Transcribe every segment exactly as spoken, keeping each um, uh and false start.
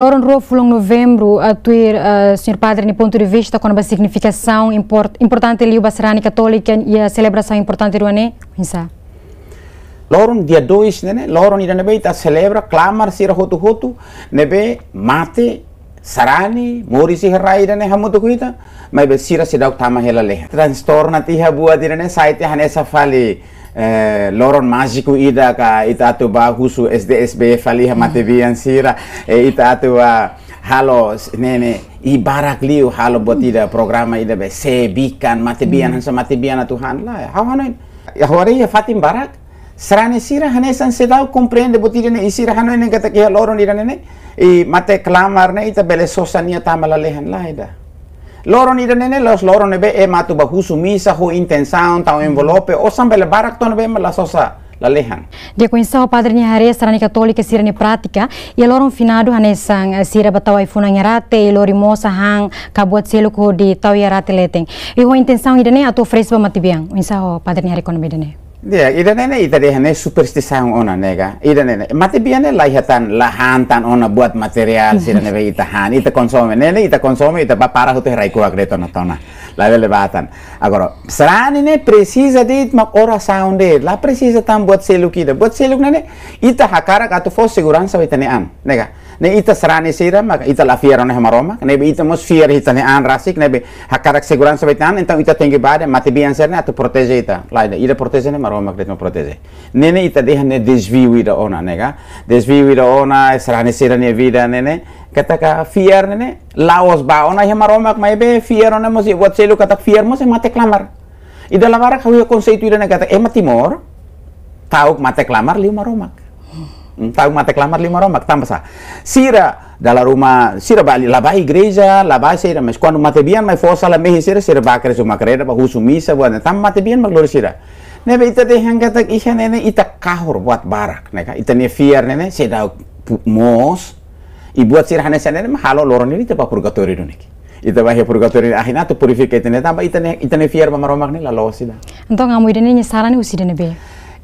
Loron rua fulan Novembru, ah, tuir, ah, señór Padre nia pontu de vista kona-ba signifikasaun import-, importante liu ba sarani katólika iha selebrasaun importante rua ne'e, oinsá? Loron dia dois ne'e, ne'e, loron ida ne'ebé ita selebra, klamar sira hotu-hotu, ne'ebé mate, sarani, moris iha rai ida ne'e hamutuk ho ita, maibé sira seidauk tama hela lalehan. Transtorna tiha buat ida ne'e, sai tiha hanesan fali, eh, loron májiku ida ka ita atu bá husu S D S B fali iha matebian sira, eh, ita atu bá halo s-, ne'e ne'e, i barak liu halo buat ida programa ida be se bikan matebian hanesan matebian atu han lae. Ha'u hanoin. Iha, agora iha fatin barak, sarani sira hanesan seidauk komprende buat ida ne'e i sira hanoin katak iha loron ida ne'e ne'e, i mate klamar ne'e ita bele sosa nia tama lalehan lae ida. Loron ida ne'e ne'e la'ós loron ne'ebé ema atu bá husu misa ho intensaun tau envelope, osan bele barak to'o ne'ebé ema la sosa lalehan. Di'ak, oinsá ho padre nia haree sarani katólika sira-nia prátika iha loron finadu hanesan, eh, sira bá tau ai-funan iha rate i lori mós hahán ka buat seluk hodi tau iha rate leten. I ho intensaun ida ne'e atu oferese ba matebian. Oinsá ho padre nia haree kona-ba ida ne'e? Di'ak, ida ne'e ne'e ita dehan ne'e superstisaun ona ne'e ka. Ida ne'e ne'e. Matebian ne'e la iha tan, la han tan ona buat materiál sira ne'ebé ita han, ita konsome. Ne'e ne'e ita konsome, ita bá para hotu iha rai-kuak de'it ona tiha ona. La bele bá tan. Agora, sarani ne'e presiza de'it mak orasaun de'it. La presiza tan buat seluk ida. Buat seluk ne'e ne'e, ita hakarak atu fó seguransa ba ita-nia an, ne'e ka? Ne'e ita sarani sira, maka ita la fiar ona iha Maromak, ne'ebé ita mós fiar iha ita-nia an rasik, ne'ebé hakarak seguransa ba ita-nia an, entaun ita tenke bá de'it matebian sira ne'e atu proteje ita. Lae, ida proteje ne'e Maromak de'it mak proteje. Ne'e ne'e ita dehan ne'e dezviu ida ona, ne'e ka? Dezviu ida ona, sarani sira-nia vida ne'e ne'e, katak fiar ne'e ne'e, la'ós bá ona iha Maromak, maibé fiar ona mós iha buat seluk katak fiar mós iha mate klamar. Ida la barak ha'u iha konseitu ida ne'e katak ema Timor, ta'uk mate klamar liu Maromak. Hmm, ta'uk mate klamar liu Maromak, tanba sá? Sira dala ruma, sira bá, la bá igreja, la bá sira, mas kuandu matebian mai fó sala mehi sira, sira bá kedas uma-kreda, bá husu misa, buat ne'e, tanba matebian mak lori sira. Ne'ebé ita dehan katak iha ne'e ne'e ita kahur buat barak, ne'e ka? Ita-nia fiar ne'e ne'e seidauk pu-, moos, i buat sira hanesan ne'e ne'e mak halo loron ne'e ita bá purgatóriu duni. Ita bá iha purgatóriu, ahi atu purifika ita-nia an, tanba ita-nia, ita-nia fiar ba Maromak ne'e la loos ida. Entaun, amu ida ne'e nia saran husi ida ne'ebé?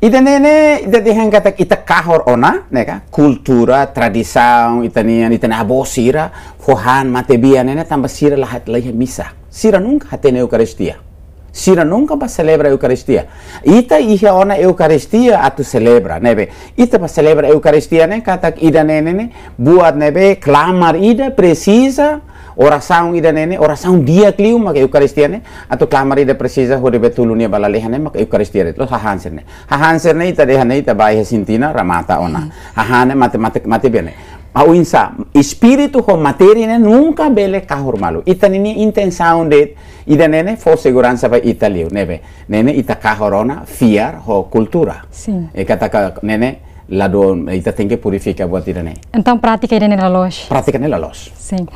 Ida ne'e ne'e, ita dehan katak ita kahur ona, ne'e ka, kultura, tradisaun, ita-nian, ita-nia avó sira, fó han matebian ne'e ne'e, tanba sira la hat-, la iha misa. Sira nunka hatene Eukaristia. Sira nunka bá selebra Eukaristia. Ita iha ona Eukaristia atu selebra, ne'ebé ita bá selebra Eukaristia ne'e, katak ida ne'e ne'e ne'e, buat ne'ebé, klamar ida, presiza, orasaun ida ne'e ne'e, orasaun di'ak liu mak Eukaristia ne'e, atu klamar ida presiza hodi bele tulun nia ba lalehan ne'e mak Eukaristia de'it. La'ós hahán sira ne'e. Hahán sira ne'e ita dehan ne'e ita bá iha sintina remata ona. Hmm. Hahán ne'e mate, mate, matebian ne'e. Oinsá, espíritu ho matéria ne'e nunka bele kahur malu. Ita-nia intensaun de'it, ida ne'e ne'e fó seguransa ba ita liu, ne'ebé. Ne'e ne'e ita kahur ona fiar ho kultura. Sin. I katak ne'e ne'e ladún, ita tenke purifika buat ida ne'e. Entaun, prátika ida ne'e la loos? Prátika ne'e la loos. Sin.